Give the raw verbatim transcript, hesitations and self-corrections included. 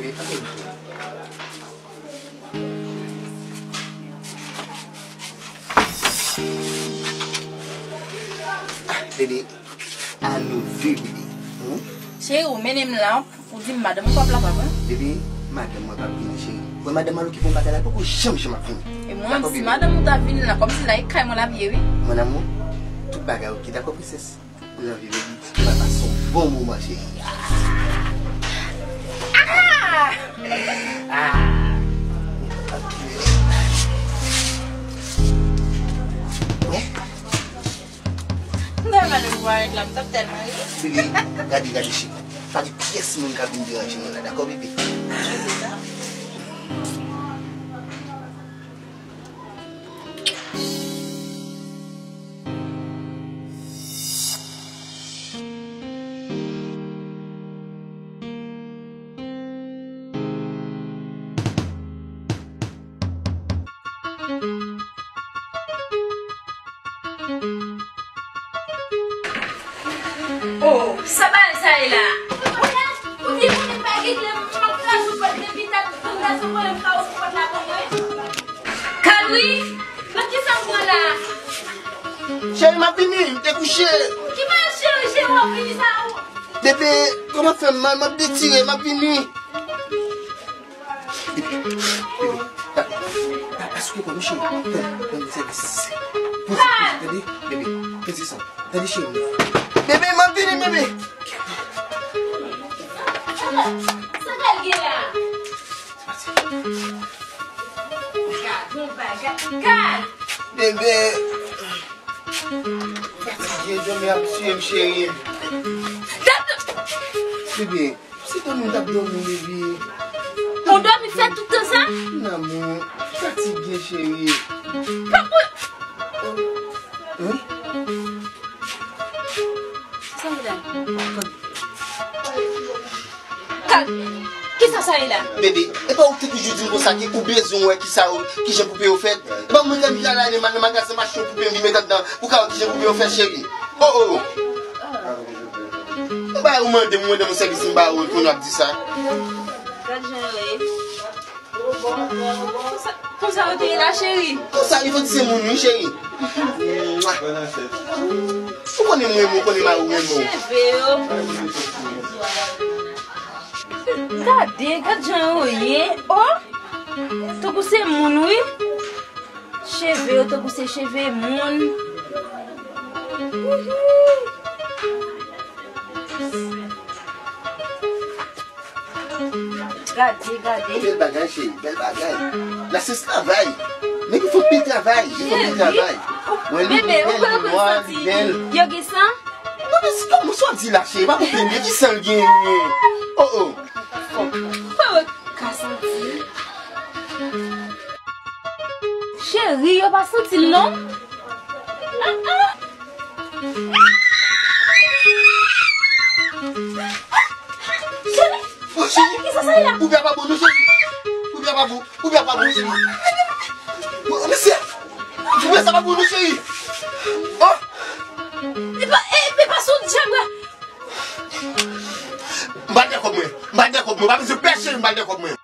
Bebe, a nou de, bebe. Hmm? Cheri, ou mennen m la, ou di m madanm ou p ap la, papa. Bebe, madanm mwen p ap vini, cheri. Bon, madanm mwen okipe yon bagay la, poko janm, janm ap vini. E mwen, dakò, si bebe? Madanm ou ta vini la, kòmsi la, e kay mwen l ap ye, wi. Mon amour, tout bagay oke, dakò, princesse? Love you, baby. Nou pral pase yon bon moman, cheri. Ah! Ah! Ok. Bon. M ta pale pou parèt la, m t ap tèlman ri. Bebe, gade, gade, cheri. Pa gen pyès moun k ap vin deranje nou la, dakò, bebe? Oh, sa bagay sa ye la? Ou di moun pa gen kle, m ap kraze pòt depi ta, m ta sou pòt la pou mwen. Kalwi, nan ki sa m pran la? Cheri, m ap vini, m te kouche. Ki bagay cheri, cheri, w ap vini sa ou? Bebe, kò m ap fè m mal, m ap detire, m ap vini. Bebe, bebe, pa, pa, pa souke kò nou, cheri. Tande, tande, tande, tande, tande, tande, bebe, tande sa. Tande, cheri. Bebe, m ap vini, bebe. Sa k al gen la? Gad, yon bagay. Gad! Bebe. Fatige, dòmi ap tiye m, cheri. Gad! Bebe. Se dòmi m t ap dòmi, bebe. Ou dòmi fè tout tan sa? Mon amour, fatige, cheri. Pa pou... Hein? Sa m la? Kal, kisa sa ye la? Bebe, e pa ou ki te toujou di m konsa ke ou bezwen wè kisa yo, kijan poupe yo fèt? E pa mwen menm ki al nan magazen m achte yon poupe m vin met anndan pou ka wè kijan poupe yo fèt, cheri. Oh, oh. M ba ou mande m, mande m sèvis, m ba ou, kounye a w ap di sa. Gad jan yo ye. Konsa, konsa yo te ye la, cheri. Konsa, li fò di se moun, wi, cheri. Ou konnen mwen, mwen konnen mari w renmen w. Cheve yo. Gade, gad jan yo ye. Oh! Tankou se moun, wi. Cheve yo tankou se cheve moun. Gade, gade. Bèl bagay, cheri, bèl bagay. La se travay. Men ki fò pil travay, ki fò pil travay. Mwen li bèl, li nwa, li bèl. Yo gen san? Non, men si kòman sa w ap di la, cheri, pa konprann, men ki san l genyen? Oh, oh. Fò ka santi. Cheri, yo pa santi l non. Ah, ah. Cheri, oh, cheri, kisa sa ye la? Poupe a pa bon non, cheri. Poupe a pa bon, poupe a pa bon, cheri. Bon, mesye, poupe sa pa bon non, cheri. Oh. E pa, e, e pa sou dyab la. M pa gen kòb mwen. M pa gen kòb mwen. Pa bezwen pè cheri, m pa gen kòb mwen.